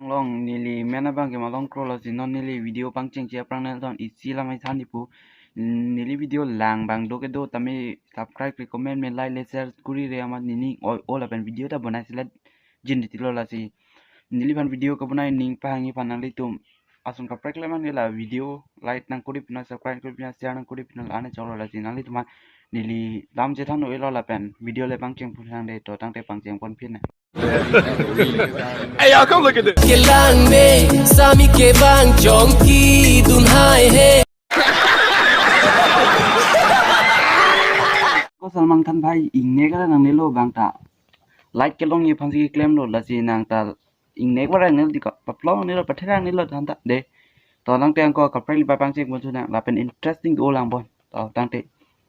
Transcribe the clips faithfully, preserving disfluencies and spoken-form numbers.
Long neli men abang ke Malong Kro, lasi non neli video pangcheng chea prang nel ton isi lamai than dipu. Neli video lang abang do kedo tame subscribe, comment, me like, le share kuri re amat neli oi oi lapen video ta bonai sila jin di tilo, lasi neliphan video kebonai ning pahangji aphan nanglitum ason kaprek le mang nela video like nangkuri pinal, subscribe kuri pinal, share nangkuri pinal, ane choklo, lasi nanglitum neli lam chethan oi lo lapen video le pangcheng pon thang de, to tangte pangcheng pon pin na. Hey, y'all, come look at this. Kelang me, sami kevang jongki dun hai he. Ko Salman Khan bhai, ingnek ra nangnelo bang ta. Light kelongji aphansi klemlo, lasi nang ta ingnek ra nangnelo di ko. Paplong nangnelo, pathera nangnelo than ta de. To tangte angko kaprek le pangcheng pon thu nang lapen interesting do lang bon. To tangte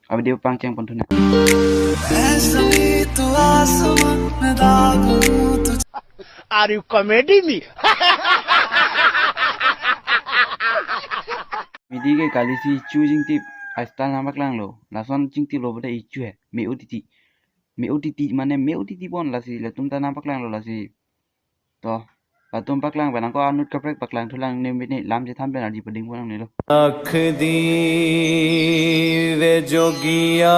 a video pangcheng pon thu nang. ऐसा भी तू आसमां में दाग लूं तुझे। Are you comedy me? Midi ke kali si chu jingtip a style nangpaklanglo. Lason jingtip lo bade ichu he. Me O T T. Me O T T mane me O T T bon, lasi latum ta nangpaklanglo, lasi. To latum paklang pen angko anut kaprek paklang thu lang ne mene lam chethan pen arji pading pon nangnelo. आँख दी वे जोगिया।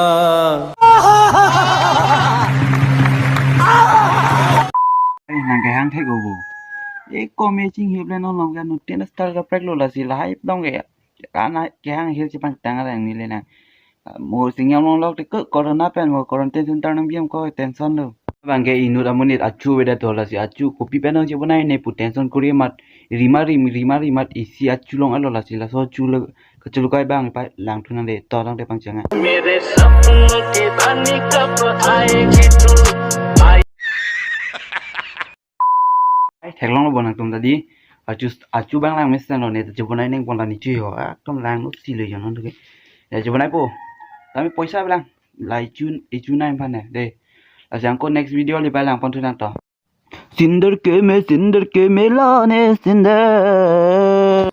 Eh, nang kehang thek obo. Eh, kome chinghip le non long ke anut ten style kaprek lo, lasi lahai dong ke. Kana kehang hir chepangtang arang neli nang. Mo Singngat along lok te ke corona pen mo quarantine center nangbi amko tension lo. Bang ke inut amonit achu avedet to, lasi achu kopi pen nang chebonai ne pu tension kuri amat, rima rim rima rimat isi achu long alo, lasi laso achu le kachulukai bang pa lang thu nang de, to tangte pangcheng. मेरे सपनों की रानी कब आएगी तू? Ai, theklong lo bon nangtum ta di. Achu achu bang lang mesen lo ne, ta chebonai neng pon la ni chu ho. Ekdom lang no si lo yo non ke. Ya chebonai po. Tame poisa bilang. La ichu ichu nai phan ne de. Lasi angko next video le pai lang pon thu nang to. Sindar ke me, sindar ke me la ne sindar.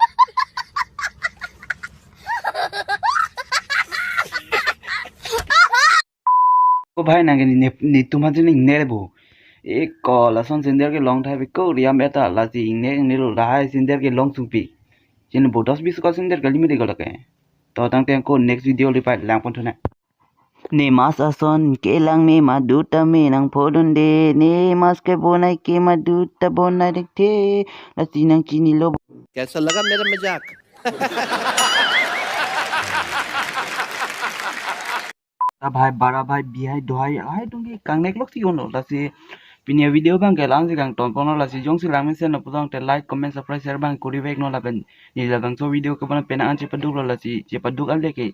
Ko bhai nang ke ne, netum ha jini ne bo. E ko lason sindar kelong thai be ko riam eta, lasi ingneknelo lahai sindar kelong sungpi. Jini bo dos bis ko sindar kali mede ko lake. To tangte angko next video le pai lang pon thu nang. Ne mask ason kelang me madu tame nangphodun de, ne mask kebonai ke madu ta bonai dek the, lasi nang chinilo. कैसा लगा मेरा मजाक? Ta bhai, bara bhai, bihai, dohai, lahai atum ke kangnek lok si kono, lasi pini video bang ke lang si kangton ponlo, lasi jongsi lang mesen lo pulote like, comment, subscribe, share bang kuri vek non lapen neli labangso video kebonai pen an chepaduk lo, lasi chepaduk ale ke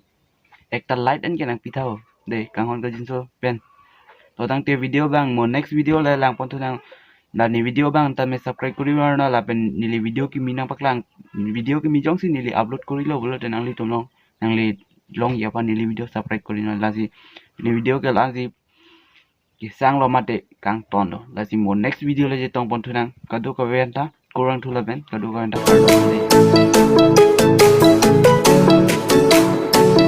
ekta like an ke nangpi tha ho de, kanghon kajinso pen. To tangte video bang mo next video le lang pon thu nang. Dan ne video bang tame subscribe kuri mar na lapen neli video kimi nangpaklang, video kimi jongsi neli upload kurilo pulote nanglitum long, nangli longji aphan neli video subscribe kuri na, lasi ne video ke lang si kesang lo mate kangton lo, lasi mo next video le chetong pon thu nang. Kadokave anta kurvangthu lapen kadokave anta kardom de.